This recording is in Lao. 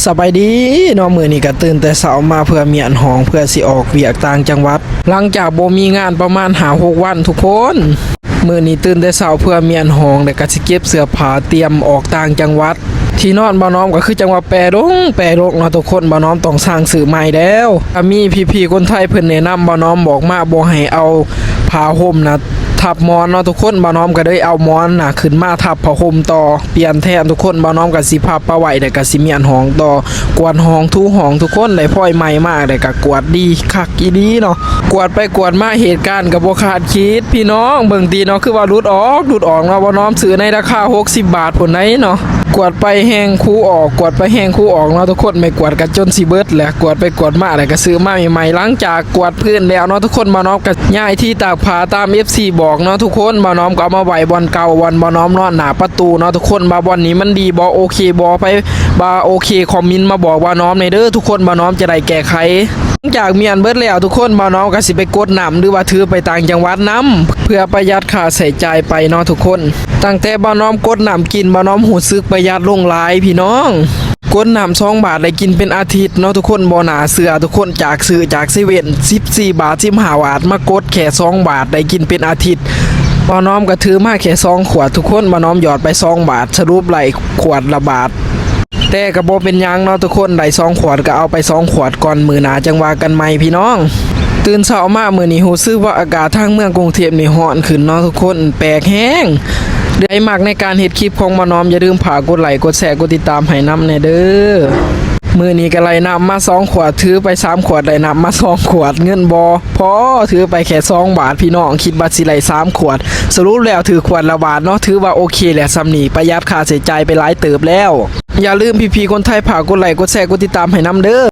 ສະບາຍດີເນາະ ມື້ນີ້ກໍຕື່ນແຕ່ເຊົ້າມາເພື່ອມ້ຽນຫ້ອງ ເພື່ອຊິອອກວຽກຕ່າງຈັງຫວັດ ຫຼັງຈາກບໍ່ມີງານປະມານຫ້າຫົກວັນທຸກຄົນ. ມື້ນີ້ຕື່ນແຕ່ເຊົ້າເພື່ອມ້ຽນຫ້ອງ ແລ້ວກໍຊິເກັບເສື້ອຜ້າຕຽມອອກຕ່າງຈັງຫວັດ. ທີ່ນອນບ່າວນ້ອມກໍຄືຈັ່ງວ່າແປລົງ ແປລົງເນາະທຸກຄົນ, ບ່າວນ້ອມຕ້ອງສັ່ງຊື້ໃໝ່ແລ້ວ. ກໍມີພີ່ໆຄົນໄທເພິ່ນແນະນຳບ່າວນ້ອມ ບອກມາບໍ່ໃຫ້ເອົາຜ້າຫົ່ມນະ ທັບໝອນເນາະທຸກຄົນ, ບ່າວນ້ອມກໍເລີຍເອົາໝອນນະຂຶ້ນມາທັບຜ້າຫົ່ມຕໍ່ ປ່ຽນແທນທຸກຄົນ. ບ່າວນ້ອມກໍຊິພັບປະໄວ້ ແລ້ວກໍຊິມ້ຽນຫ້ອງຕໍ່ ກວາດຫ້ອງ ຖູຫ້ອງທຸກຄົນ. ໄດ້ພອຍໃໝ່ມາ ແລ້ວກໍກວາດດີຄັກອີ່ຫຼີເນາະ. ກວາດໄປກວາດມາ ເຫດການກໍບໍ່ຄາດຄິດພີ່ນ້ອງ. ເບິ່ງຕິເນາະ ຄືວ່າຫຼຸດອອກ ຫຼຸດອອກເນາະ, ບ່າວນ້ອມຊື້ໃນລາຄາຫົກສິບບາດພຸ້ນໃດ໋ເນາະ. ກວາດໄປແຮງຄູອອກ ກວາດໄປແຮງຄູອອກເນາະທຸກຄົນ, ໄມ່ກວາດກໍຈົນຊິເບິດແຫຼະ. ກວາດໄປກວາດມາ ແລ້ວກໍຊື້ມາໃໝ່ໆ. ຫຼັງຈາກກວາດພື້ນແລ້ວເນາະທຸກຄົນ, ບ່າວນ້ອມກໍຍ້າຍທີ່ຕາກຜ້າຕາມເອັຟຊີບອກເນາະທຸກຄົນ. ບ່າວນ້ອມກໍເອົາມາໄວ້ບ່ອນເກົ່າ ບ່ອນບ່າວນ້ອມນອນໜ້າປະຕູເນາະທຸກຄົນ, ວ່າບ່ອນນີ້ມັນດີບໍ່ ໂອເຄບໍ່? ໃຜວ່າໂອເຄ ຄອມເມັນມາບອກບ່າວນ້ອມແດ່ເດີທຸກຄົນ, ບ່າວນ້ອມຈະໄດ້ແກ້ໄຂ. ຫຼັງຈາກມ້ຽນເບິດແລ້ວທຸກຄົນ, ບ່າວນ້ອມກໍຊິໄປກົດນ້ຳ ຫຼືວ່າຖືໄປຕ່າງຈັງຫວັດນຳ ເພື່ອປະຢັດຄ່າໃຊ້ຈ່າຍໄປເນາະທຸກຄົນ. ຕັ້ງແຕ່ບ່າວນ້ອມກົດນ້ຳກິນ, ບ່າວນ້ອມຮູ້ສຶກປະຢັດລົງຫຼາຍພີ່ນ້ອງ. ກົດນ້ຳສອງບາດໄດ້ກິນເປັນອາທິດເນາະທຸກຄົນ, ບໍ່ໜ້າເຊື່ອທຸກຄົນ. ຈາກຊື້ຈາກເຊເວັ່ນ ສິບສີ່ບາດ ສິບຫ້າບາດ, ມາກົດແຄ່ສອງບາດ ໄດ້ກິນເປັນອາທິດ. ບ່າວນ້ອມກໍຖືມາແຄ່ສອງຂວດທຸກຄົນ, ບ່າວນ້ອມຫຍອດໄປສອງບາດ ສະຫຼຸບໄດ້ຂວດລະບາດ. ແຕ່ກໍບໍ່ເປັນຫຍັງເນາະທຸກຄົນ, ໄດ້ສອງຂວດກໍເອົາໄປສອງຂວດກ່ອນ, ມື້ໜ້າຈັ່ງວ່າກັນໃໝ່ພີ່ນ້ອງ. ຕື່ນເຊົ້າມາມື້ນີ້ ຮູ້ສຶກວ່າອາກາດທາງເມືອງກຸງເທບນີ້ຮ້ອນຂຶ້ນເນາະທຸກຄົນ, ແປກແຮງ. ໃຜມັກໃນການເຮັດຄລິບຂອງບ່າວນ້ອມ ຢ່າລືມຝາກກົດໄລ ກົດແຊ ກົດຕິດຕາມໃຫ້ນຳແດ່ເດີ. ມື້ນີ້ກໍໄດ້ນ້ຳມາສອງຂວດ ຖືໄປສາມຂວດ, ໄດ້ນ້ຳມາສອງຂວດ, ເງິນບໍ່ພໍ ຖືໄປແຄ່ສອງບາດພີ່ນ້ອງ, ຄິດວ່າຊິໄດ້ສາມຂວດ, ສະຫຼຸບແລ້ວຖືກຂວດລະບາດເນາະ. ຖືວ່າໂອເຄແຫຼະ ສ່ຳນີ້ປະຢັດຄ່າໃຊ້ຈ່າຍໄປຫຼາຍເຕີບແລ້ວ. ຢ່າລືມພີ່ໆຄົນໄທ ຝາກກົດໄລ ກົດແຊ ກົດຕິດຕາມໃຫ້ນຳເດີ.